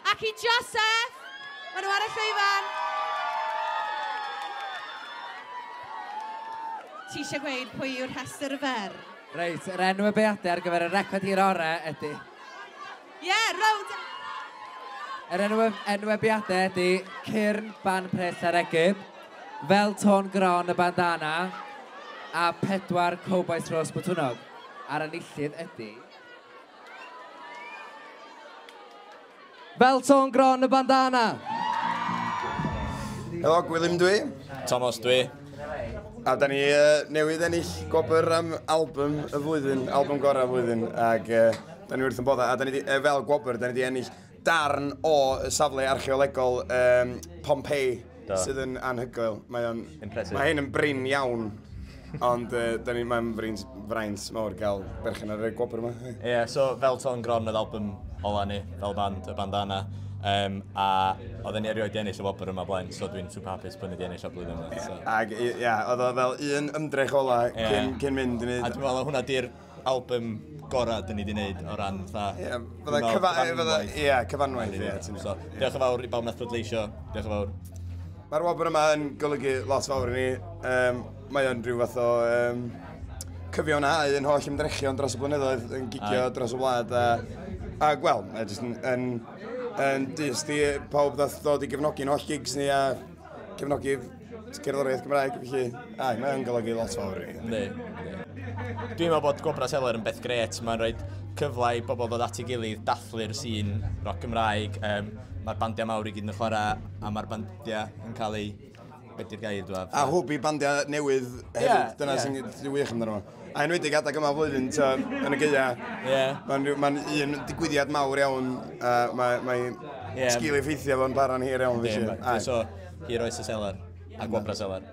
Ac i Joseph. Maen nhw ar y llwyfan. Ti eisiau gweud pwy yw'r rhestr fer? Reit, yr enwebiadau ar gyfer y record hir orau ydy... Ie, yeah, rownd! Yr enwebiadau ydy Cyrn Band Pres Llareggub, Fel Tôn Gron y Bandana, a 4 Cowbois Rhos Botwnnog. A'r enillydd ydy... Fel Tôn Gron y Bandana! Helo, Gwilym dwi. Thomas dwi. A da ni newydd ennill gwobr am album y flwyddyn, album gorau y flwyddyn, ac da ni wrth yn boddau. A da ni di, fel gwobr, da ni di ennill darn o safle archeolegol Pompeii, sydd yn anhygoel. Mae o'n, Impressive. Mae hyn yn brin iawn, ond da ni, mae'n fraint mawr gael berchen ar y gwobr yma. Ie, yeah, so Fel Tôn Gron oedd album ola ni, fel band, y Bandana. A oedden ni erioed di ennill y wobr yma blaen, so dwi'n super hapus bod ni di ennill o blwyddyn yma. So. Ac ia, oedd o fel un ymdrech ola cyn mynd i wneud. A dwi'n meddwl hwnna di'r album gorau dyn ni di wneud o ran fatha... Ie, dwi'n fydda meddwl cyfanwaith. Ie, cyfanwaith, ie, ti'n So, iawn. diolch yn fawr i bawb nath bleidleisio, diolch yn fawr. Mae'r wobr yma yn golygu lot fawr i ni. Mae o'n rhyw fath o cyfiawnhau yn holl ymdrechion dros y blynyddoedd, yn gigio dros y wlad. A wel, mae jyst yn dyst i pawb ddath ddod i gefnogi'n holl gigs ni a cefnogi cerddoriaeth Gymraeg, felly ai, mae o'n golygu lot fawr i ni. Yndi, yndi. Dwi'n meddwl bod Gwobrau Selar yn beth grêt, mae'n rhoi cyfle i bobl ddod at ei gilydd, dathlu'r sîn roc Gymraeg. Mae'r bandiau mawr i gyd yn chwarae a mae'r bandiau yn cael eu... Be di'r gair dwi A hwb i bandiau newydd hefyd, dyna sy'n wych amdano fo. A enwedig adeg yma flwyddyn, yn y gaea, mae'n un digwyddiad mawr iawn, a mae sgil effeithio fo'n para'n hir iawn, Yndi, felly. So, hir oes y selar, a Gwobrau Selar.